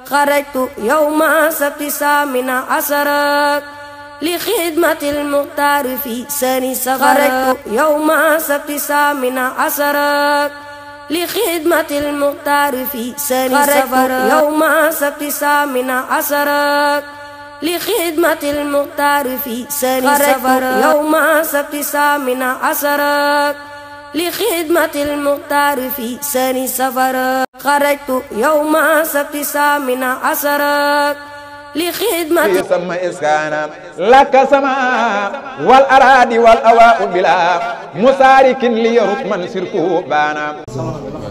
خرجت يوم سبت ثامن عشر لخدمة المختار في سن صغر. خرجت يوم سبت ثامن عشر لخدمة المختار في سن صغر. يوم سبت ثامن عشر لخدمة المختار في سن صغر. يوم سبت ثامن عشر لخدمة المختار في سن صغر. خرجت يوم سبت ثامن عشر لخدمة ثم إسكانا لك سماء والأراضي والأواء بلا مسارك ليرث من سركه بانا.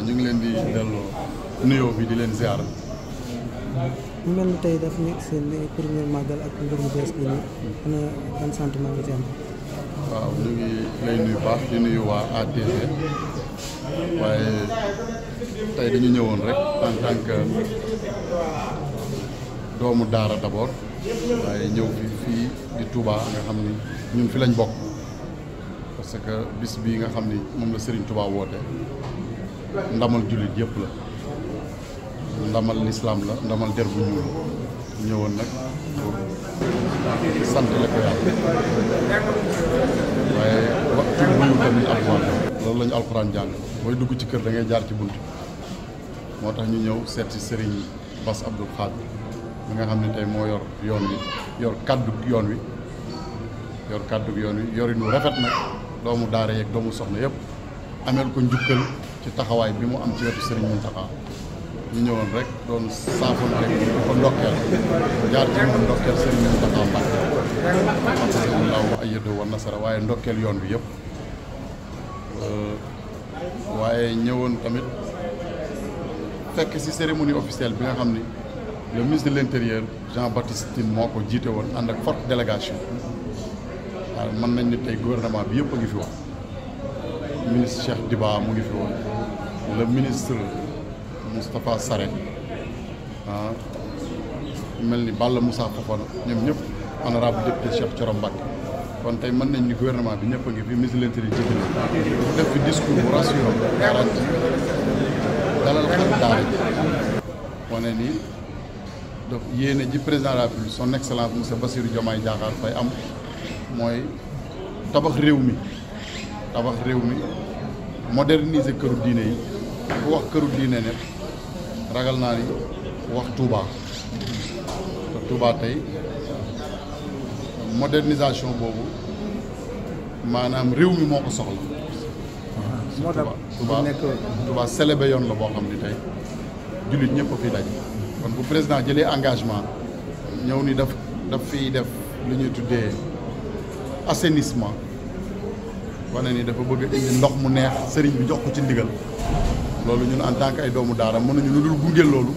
ñu ngi leen di delloo nuyoo bi di leen ziar. mu mel ni tey dafa nekk seen premier màggal ak mbir mu bees bi nii ana ban sentiment nga ci am. waaw ñu ngi lay nuyu baax di nuyu waa ATV waaye tey dañu ñëwoon rek en tant que doomu daara d'abord waaye ñëw fii di Touba nga xam ni ñun fi lañ bokk parce que bis bii nga xam ni moom la Serigne Touba woote ndamal jullit yëpp la ndamal lislaam la ndamal der bu ñuul ñëwoon nag pour sant la ko yàlla waaye waxtu bu ñu tamit alxuraan loolu la ñu alxuraan jàng booy dugg ci kër da ngay jaar ci bunt moo tax ñu ñëw seet si Serigne Bass Abdou Khadre mi nga xam ne tey moo yor yoon wi yor kàddu yoon wi yorin wu rafet nag doomu daara yeeg doomu soxna yëpp ameel ko njukkal ci taxawaay bi mu am ci wetu Serigne Mountakha ñu ñëwoon rek doon saafon rek di ko ndokkeel jaar ci moom ndokkeel Serigne Mountakha Mbacké alhamdulilah wa ayyadu wa nasara waaye ndokkeel yoon bi yëpp waaye ñëwoon tamit fekk ci cérémonie officielle bi nga xam ni le ministre de l'intérieur Jean-Baptiste Tine moo ko jiite woon ànd ak forte délégation waaw mën nañ ni tey gouvernement bi yëpp a ngi fi woon ministre Cheikh Diba mu ngi fi woon le ministre Moustapha Sarré mel ni Balla Moussa Fofana ñoom ñëpp honorable député Cheikh Thioro Mbacké kon tey mën nañ ni gouvernement bi ñëpp a ngi fi ministre de l'intérieur jiite na def fi discours bu rassurant garanti dalal xel daara ji wane ni donc yéene ji président de la République son excellence monsieur Bassirou Diomaye Diakhar Faye am mooy tabax réew mi moderniser këru diine yi ku wax këru diine ne ragal naa ni wax Touba te Touba tey modernisation boobu maanaam réew mi moo ko soxla. moo tax Touba célébé yoon la boo xam ni tey jullit ñëpp a fi daje. kon bu président jëlee engagement ñëw ni daf fiy def lu ñuy tuddee assainissement wane ni dafa bëgg a indi ndox mu neex sëriñ bi jox ko ci ndigal loolu ñun en tant que ay doomu daara mënuñu lu dul gungeel loolu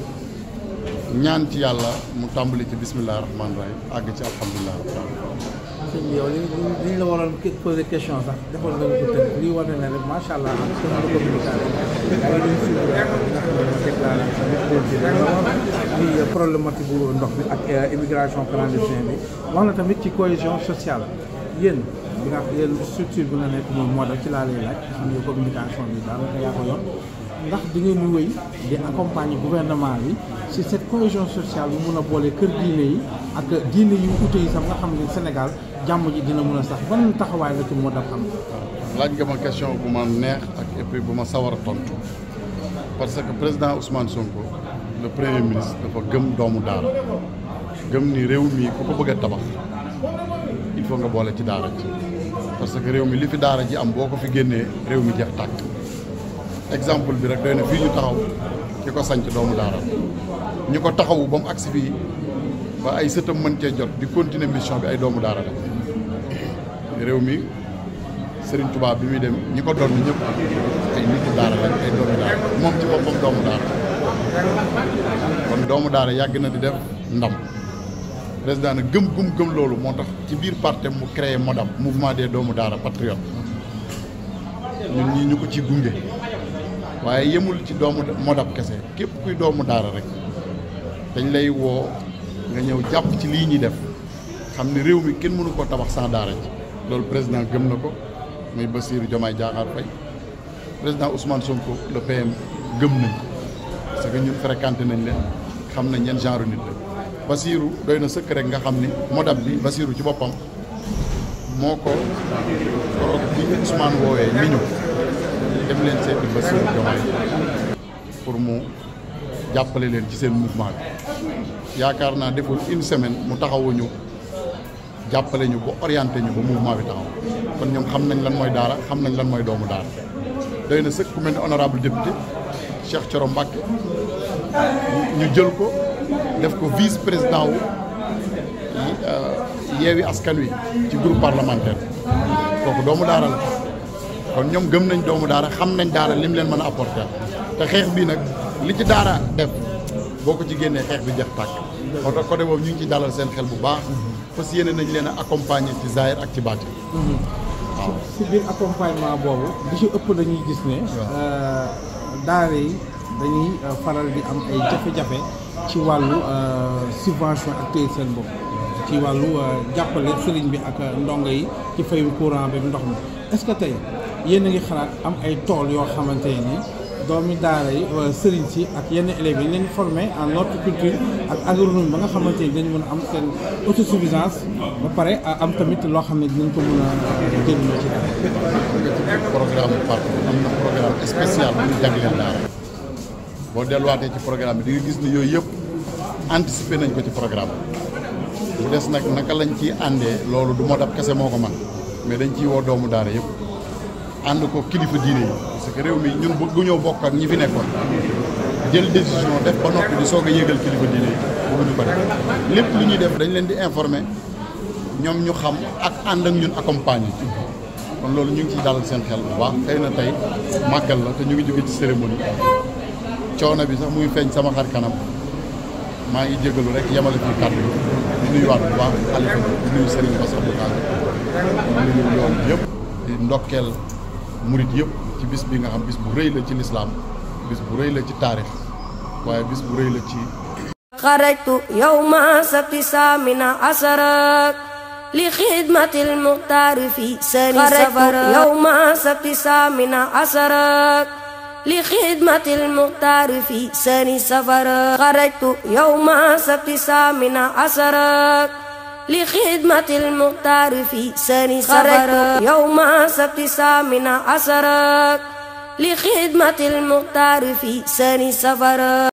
ñaan ci yàlla mu tàmbali ci bisimilah rahmaani rahim àgg ci alhamdulilah rabbil alamin. sëñ bi yow li ñu la waroon poser question sax defoon nga ko tënk lii war na ne rek macha allah am seen communication yaa ngi doon suivre li nga xam ne déclaration bi problématique bu ndox bi ak immigration clandestine bi wax na tamit ci cohésion sociale yéen structure bi nga nekk moom moo tax ci laa lay laaj xam ne communication bi daanaka yaa ko yor ndax di ngeen ñu wéy di accompagner gouvernement bi si cette cohésion sociale bu mun a boole kër diine yi ak diine yu ute yi sax nga xam ne Sénégal jàmm ji dina mun a sax ban taxawaay la ci moo daf am. laaj nga ma question bu ma neex ak et puis bu ma sawar a tontu parce que président Ousmane Sonko le premier ministre dafa gëm doomu daara gëm ni réew mi ku ko bëgg a tabax il faut nga boole ci daara ji parce que réew mi li fi daara ji am boo ko fi génnee réew mi jeex tàkk exemple bi rek doy na fii ñu taxaw ki ko sanc doomu daara ñu ko taxawu ba mu agsi fii ba ay sëtam mën cee jot di continuer mission bi ay doomu daara la réew mi Serigne Touba bi muy dem ñi ko doon ñëpp ay nitu daara lañ ay doomu daara moom ci boppam doomu daara kon doomu daara yàgg na di def ndam président nag gëm loolu moo tax ci biir parti mu créé MODAP mouvement des doomu daara patriote ñun ñii ñu ko ci gunge waaye yemul ci doomu MODAP kese képp kuy doomu daara rek dañ lay woo nga ñëw jàpp ci lii ñuy def xam ne réew mi kenn mënu koo tabax sans daara ji loolu président gëm na ko muy Bassirou Diomaye Diakhar Faye président Ousmane Sonko le PM gëm nañ parce que ñun fréquenté nañ leen xam nañ yan genre nit la Bassirou doy na sëkk rek nga xam ni modab bi Bassirou ci boppam moo ko koroog bi Ousmane woowee ni ñu dem leen seeti Bassirou Diomaye pour mu jàppale leen ci seen mouvement bi yaakaar naa deful une semaine mu taxawuñu jàppale ñu ba orienté ñu ba mouvement bi taxaw kon ñoom xam nañ lan mooy daara xam nañ lan mooy doomu daara doy na sëkk ku mel ni honorable député Cheikh Thioro Mbacké ñu jël ko def ko vice président wu Yewwi Askan Wi ci groupe parlementaire kooku doomu daara la kon ñoom gëm nañ doomu daara xam nañ daara lim leen mën a apporter te xeex bi nag li ci daara def boo ko ci génnee xeex bi jeex tàkk moo tax côté boobu ñu ngi ci dalal seen xel bu baax parce que yéene nañ leen a accompagner ci zahir ak ci baatin waaw si biir accompagnement boobu li ci ëpp dañuy gis ne daara yi dañuy faral di am ay jafe-jafe ci wàllu subvention ak téye seen bopp ci wàllu jàppale sëriñ bi ak ndongo yi ci fayum courant bi ndox mi est-ce que tey yéen a ngi xalaat am ay tool yoo xamante ni doomi daara yi sëriñ si ak yenn élèves yi leen formé en horticulture ak agronomie ba nga xamante ni dañu mën a am seen autosuffisance ba pare am tamit loo xam ne dinañ ko mën a jëriñoo ci dara. programme partout am na programme spécial bu ñu jagleel daara boo delluwaatee ci programme bi di nga gis ne yooyu yëpp anticiper nañ ko ci programme bu des nag naka lañ ciy àndee loolu du modab kese moo ko man mais dañ ciy woo doomu daara yëpp ànd ko kilifa diine yi parce que réew mi ñun bëgguñoo bokk ak ñi fi nekkoon jël décision def ba noppi di soog a yéegal kilifa diine yi bëgguñu ko def lépp lu ñuy def dañ leen di informer ñoom ñu xam ak ànd ak ñun accompagner kon loolu ñu ngi ciy dalal seen xel bu baax xëy na tey màggal la te ñu ngi jóge ci cérémonie coono bi sax muy feeñ sama xar kanam maa ngi jégalu rek yemale fii kàddu di nuyuwaat bu baax xalifa bi di nuyu Serigne Bass Abdou Khadre di nuyu yoon yëpp di ndokkeel murit yëpp ci bis bi nga xam bis bu rëy la ci lislaam bis bu rëy la ci taarix waaye bis bu rëy la ci xarajtu yawma sabti saamina asara li xidmatil muxtaari fi sani safar yawma sabti saamina asara li xidmatil muxtaari fi sani safar xarajtu yawma sabti saamina asara li xidmatil muxtaari fi sani safar yawma sabti saamina asara li xidmatil muxtaari fi sani safar